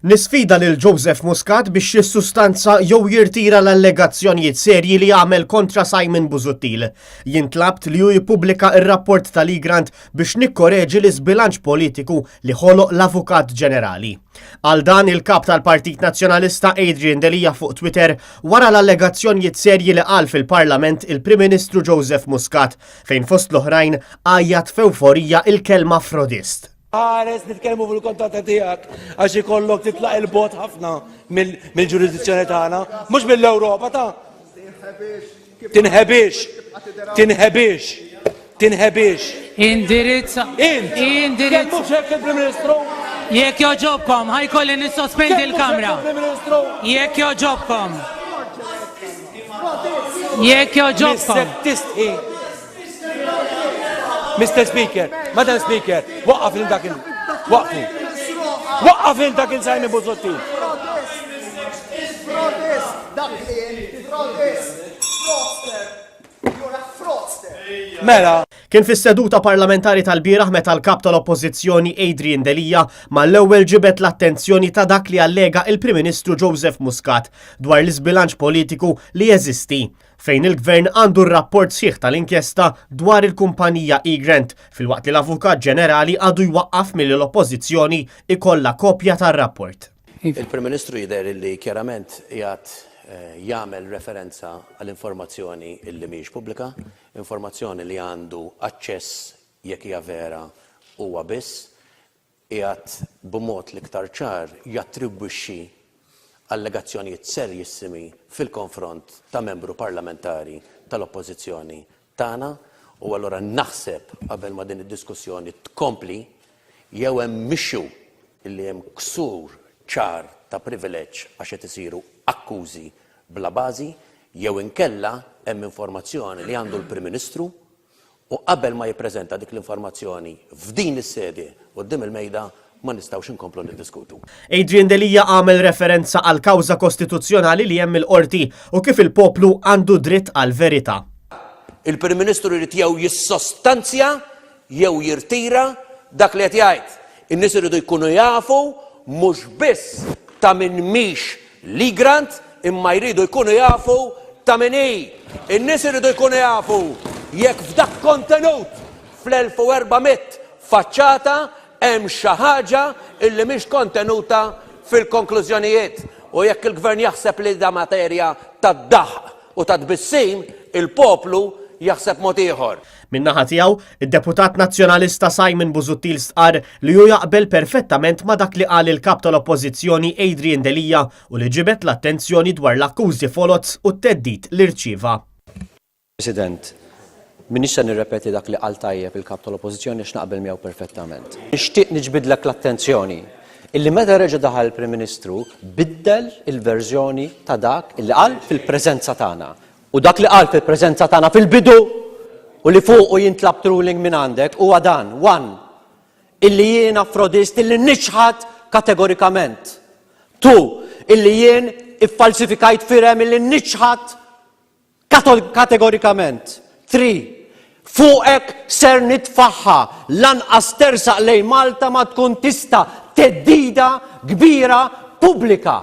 Nisfida lil Joseph Muscat biex jissustanza jew jirtira l-allegazzjonijiet serji li għamel kontra Simon Busuttil. Jien tlabt li hu jippubblika r-rapport tal-Egrant biex nikkoreġi l-iżbilanċ politiku li ħoloq l-Avukat Ġenerali. Qal dan il-Kap tal-Partit Nazzjonalista Adrian Delia fuq Twitter wara l-allegazzjonijiet serji li qal fil-Parlament il-Prim Ministru Joseph Muscat fejn fost l-oħrajn għajjat f'ewforija il-kelma frodist. Ħares nitkellmu fil-kontata tiegħek għax ikollok titlaq il-bot ħafna mill-ġurisdizzjoni tagħna, mhux mill-Ewropa ta' Tinħebix, tinħebix, tinħebix. Indirizza. Int. Indirizza. Mhux hekk il-Prim Ministru. Jekk joġobkom, ħajkolli nissospendi l-Kamra. Jekk joġobkom. Jekk joġobkom. Tistħi. Mr. Speaker, Madam Speaker, waqqaf lil dak il waqfu. Waqqaf lil dak il Simon Busuttil. Mela. Kien fis-seduta parlamentari tal-bieraħ meta l-Kap tal-Oppożizzjoni Adrian Delia mal-ewwel ġibed l-attenzjoni ta' dak li allega il-Prim Ministru Joseph Muscat dwar l-iżbilanċ politiku li jeżisti fejn il-Gvern għandu r-rapport sħiħ tal-inkjesta dwar il-kumpanija Egrant, filwaqt li l-Avukat Ġenerali għadu jwaqqaf milli l-Oppożizzjoni jkollha kopja tar-rapport. Il-Prim Ministru jidher illi kjarament qiegħed jagħmel referenza għal informazzjoni illi mhijiex pubblika, informazzjoni li għandu aċċess jekk hija vera huwa biss. qiegħed b'mod l-iktar ċar jattribwixxi allegazzjonijiet serjissimi fil-konfront ta' membru parlamentari tal-Oppożizzjoni tagħna u allura naħseb qabel ma din id-diskussjoni tkompli jew hemm issue li hemm ksur ċar ta' privileġġ għax qed isiru akkużi bla bażi jew inkella hemm informazzjoni li għandu l-Prim Ministru u qabel ma jippreżenta dik l-informazzjoni f'din is-sede quddiem il-Mejda ma nistgħux inkomplu niddiskutu. Adrian Delia għamel referenza għall-kawża kostituzzjonali li hemm il-Qorti u kif il-poplu għandu dritt għall-verità. Il-Prim Ministru jrid jew jissostanzja jew jirtira dak li qed jgħid. In-nies iridu jkunu jafu mhux biss ta' min mhix l-Egrant imma jridu jkunu jafu ta' min hi. In-nies iridu jkunu jafu jekk f'dak kontenut fl-1400 faċċata hemm xi ħaġa illi mhix kontenuta fil-konklużjonijiet. U jekk il-Gvern jaħseb li da materja tad-daħq u ta' tbissim, il-poplu jaħseb mod ieħor. Min-naħa tiegħu, id-deputat Nazzjonalista Simon Busuttil stqarr li hu jaqbel perfettament ma' dak li qal il-Kap tal-Oppożizzjoni Adrian Delia u li ġibed l-attenzjoni dwar l-akkużi foloz u t-theddid li rċieva. President, m'iniex se nirrepeti dak li qal tajjeb il-Kap tal-Oppożizzjoni għax naqbel miegħu perfettament. Nixtieq niġbidlek l-attenzjoni illi meta reġa' daħal il-Prim Ministru biddel il-verżjoni ta' dak illi qal fil-preżenza tagħna. U dak li qal fil-preżenza tagħna fil-bidu u li fuqu jien tlabt ruling minn għandek huwa dan, one, illi jiena frodist illi niċħad kategorikament. Two, illi jien iffalsifikajt firem illi niċħad Kategorikament. Tri, Fuqek ser nitfagħha, lanqas tersaq lejn Malta ma tkun tista' theddida kbira pubblika.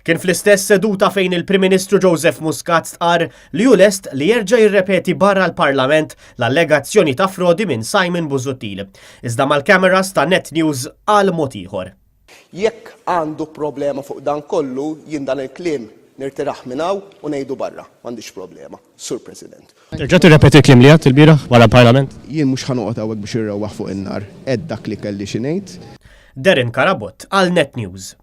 Kien fl-istess seduta fejn il-Prim Ministru Joseph Muscat stqarr li hu lest li jerġa' jirrepeti barra l-Parlament l-allegazzjoni ta' frodi minn Simon Busuttil. Iżda mal-cameras ta' Net News qal mod ieħor. Jekk għandu problema fuq dan kollu, jien dan il-kliem nirtirah minn hawn u ngħidu barra. M'għandix problema, Sur President. Terġa' tirrepeti l-kliem li għedt ilbieraħ wara l-Parlament? Jien mhux ħa noqgħod hawnhekk biex irrewwaħ fuq in-nar. Għedt dak li kelli xi ngħid. Darren Carabott għal Net News.